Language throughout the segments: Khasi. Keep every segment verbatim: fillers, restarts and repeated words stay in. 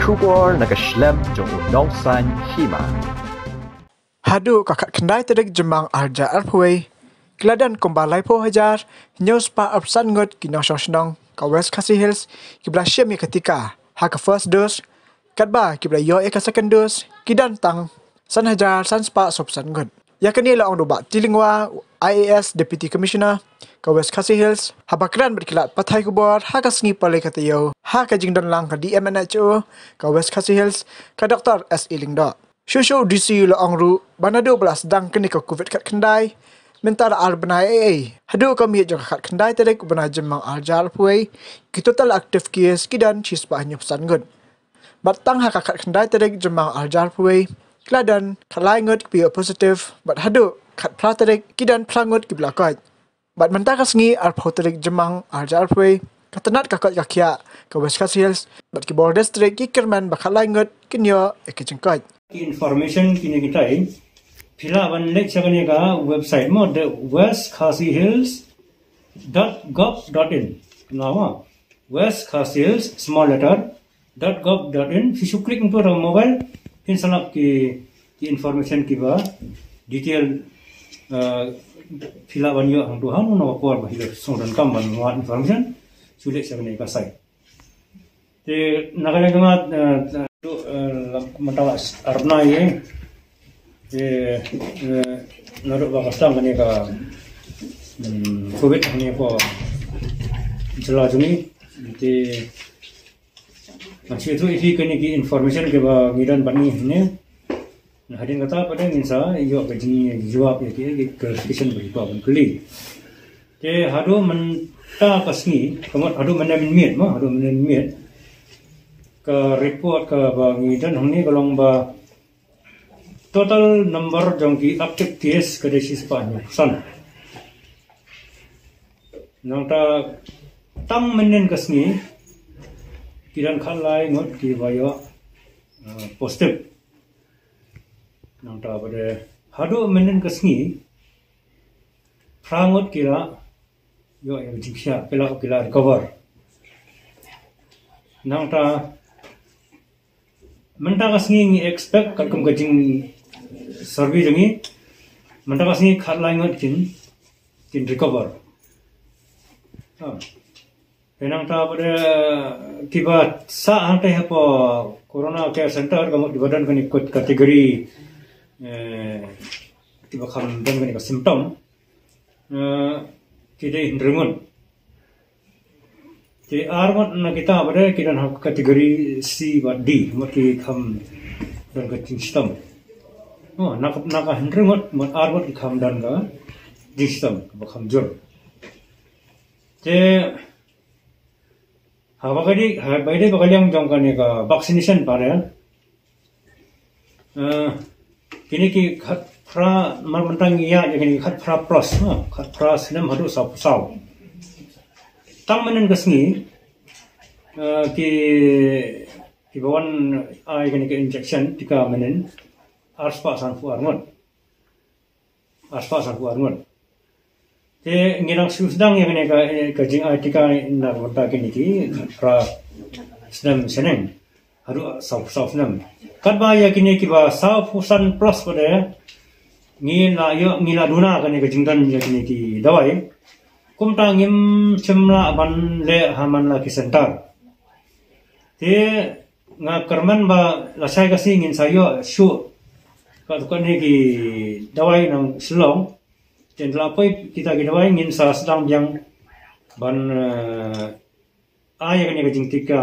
Khubor na ka shlem jong u nongsan hima. Haduh ka khatkhyndai tarik Jymmang arhajar arphew wei, ki la don kumba laiphew hajar hynñiew spah arphew san ngut ki nongshong shnong ka West Khasi Hills kiba la shim ïa ka tika ha ka first dose, katba kiba la ïoh ïa ka second dose ki don tang san hajar san spah sawphew san ngut. Ïa kane la ong da u Bah T. Lyngwa, I A S Deputy Commissioner ka West Khasi Hills, haba kren bad ki lad pathai khubor ha ka sngi Palei ka taïew ha ka jingdon lang ka D M N H O ka West Khasi Hills, ka Doktor S. E. Lyngdoh. Shuh shuh u D C la ong ruh ba naduh ba la sdang kane ka Covid khatkhyndai, mynta la ar bnai ei ei haduh ka miet jong ka khatkhyndai tarik u bnai Jymmang arhajar arphew wei, ki total active case ki don shispah hynñiew phew san ngut. Bad tang ha ka khatkhyndai tarik Jymmang arhajar arphew wei, ki la don khatlai ngut kiba ïoh positive, bad haduh khatphra tarik ki don phra ngut kiba la koit. Bad mynta ka sngi arphew tarik Jymmang arhajar arphew wei, ka tnat ka koit ka khiah ka West Khasi Hills bad ki border district ki kyrmen ba khatlai ngut kin ïoh ïa ki jingkoit. Ki information kine kitai phi lah ban leit sha kane ka website mo, the West Khasi Hills dot gov dot in. Nawa West Khasi Hills, small letter, dot gov dot in. Phi shu click hangto ha mobile, phin sa lap ki, ki information kiba detail, uh, phi lah ban ïoh hangto ha kano kano ka por ba phi la sngewdonkam ban wad information, shu leit sha kane ka site. Te na ka liang jong nga, eh, tu, eh, mynta la ar bnai ïa. Te, eh, naduh ba ka sdang kane ka, hmm, Covid hangne ha ka jylla jong ngi. Te ngan shu ïathuh ïa phi kine ki information kiba ngi don bad ngi hangne. Na hadien kata pat ngin sa ïoh ka jingjubab ïa ki, ki clarification ba ki kwah ban kylli. Te haduh mynta ka sngi, ka mut haduh mynne mynmiet mo, haduh mynne mynmiet, ka report kaba ngi don hangne ka long ba total number jong ki active case ka dei shispah hynñiew phew san. Nangta tang mynhynnin ka sngi ki don khatlai ngut kiba ïoh, uh, positive. Nangta pat haduh mynhynnin ka sngi phra ngut ki la ïoh ïa ka jingkhiah, ki la, ki la recover. Nangta mynta ka sngi ngi expect katkum ka jingsurvey jong ngi, mynta ka sngi khatlai ngut kin, kin recover. Ha. Te nangta pat kiba sah hangtai hapoh Corona Care Center, ka mut kiba don kane ka category, eh, kiba kham don kane ka symptom, eh, ki dei hynriew ngut. Te ar ngut na kita pat ki don ha category C bad D, mut ki kham don ka jingshitom. Oh, na ka, na ka hynriew ngut, mut ar ngut ki kham don ka jingshitom kaba kham jur. Te haba ka dei, haba ka dei ba ka liang jong kane ka vaccination pat, eh, kine ki khatphra, mar mynta ngi ïa, ïa kine ki khatphra plus, ha, khatphra snem haduh sawphew saw. Tang mynhynnin ka sngi, eh, ki, kiba wan ai kane ka injection, tika mynhynnin, arspah sanphew ar ngut. Arspah sanphew ar ngut. Te ngi dang shu sdang ïa kane ka, ka jingai tika na ka bynta kine ki khatphra snem shaneng haduh saw, saw snem. Katba ïa kine kiba sawphew san plus pat ngi la ïoh, ngi la duna kane ka jingdon ïa kine ki dawai. Kumta ngim shym lah ban leh ha man la ki center. Te nga kyrmen ba lashai ka sngi ngin sa ïoh shuh katto katne ki dawai na Shillong. Te ynda la poi kita ki dawai ngin sa sdang biang ban, eh, ai ïa kane ka jingtika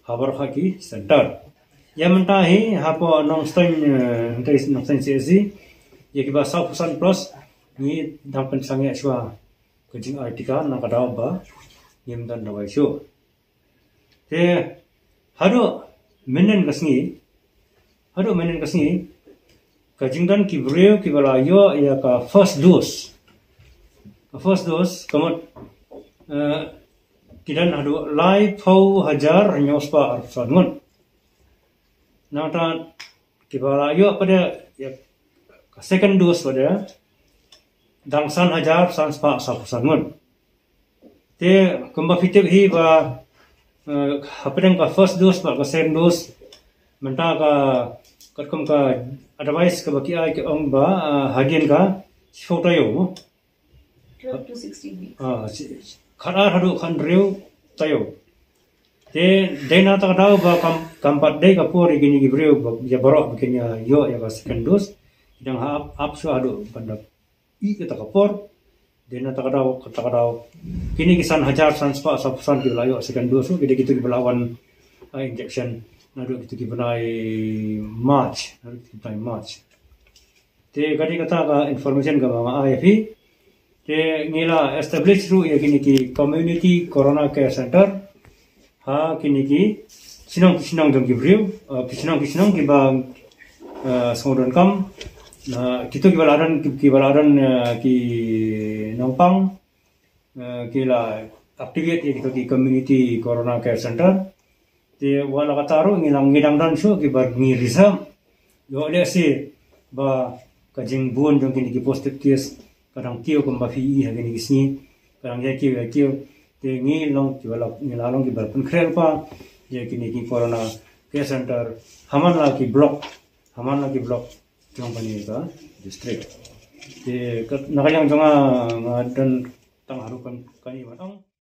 ha baroh ki center. Ïa mynta hi hapoh Nongstoiñ, eh, hangtai Nongstoiñ C H C, ïa kiba sawphew san plus ngi dang pynsangeh shuwa ka jingai tika na ka daw ba ngim don dawai shuh. Te haduh mynhynnin ka sngi, haduh mynhynnin ka sngi, ka jingdon ki briew kiba la ïoh ïa ka first dose. Ka first dose, ka mut, eh, ki don haduh laiphew hajar hynñiew spah arphew san ngut. Nangta kiba la ïoh pat ïa ka second dose pat dang san hajar san spah sawphew san ngut. Te kumba phi tip hi ba, eh, hapdeng ka first dose bad ka second dose, Mynta ka katkum ka advice kaba ki ai ki ong ba, ah, hadien ka shiphew taïew mo. Twelve to sixteen weeks. Ah, si- khatar haduh khathynriew taïew. Te dei na kata ka daw ba kam kam pat dei ka por ïa kine ki briew ba ïa baroh ba kin ïa ïoh ïa ka second dose. Ki dang hap hap shuwa haduh ban da ïa kata ka por. Dei na kata ka daw, kata ka daw kine ki san hajar san spah saphew san kiba la ïoh second dose ruh ki dei kito kiba la wan, ah, injection naduh kito ki bnai March, naduh kito ki bnai March. Te ka dei kata ka information kaba nga ai ïa phi. Te ngi la establish ruh ïa kine ki community corona care center ha kine ki shnong ki shnong jong ki briew, ah, ki shnong ki shnong kiba, ah, sngewdonkam. Na kito kiba la don, ki- kiba la don, ah, ki nongpang, ah, ki la activate ïa kito ki community corona care center. Te wat la katta ruh ngi la, ngi dang don shuh kiba ngi reserve. Ïoh lehse ba ka jingbun jong kine ki positive case ka dang kiew kumba phi i ha kine ki sngi, ka dang ïa kiew ïa kiew. Te ngi long kiba la, ngi la long kiba pynkhreh lypa ïa kine ki corona care center ha man la ki block, ha man la ki block jong kane ka district. Te ka, na ka liang jong nga, nga don tang haduh kan, kane ban ong.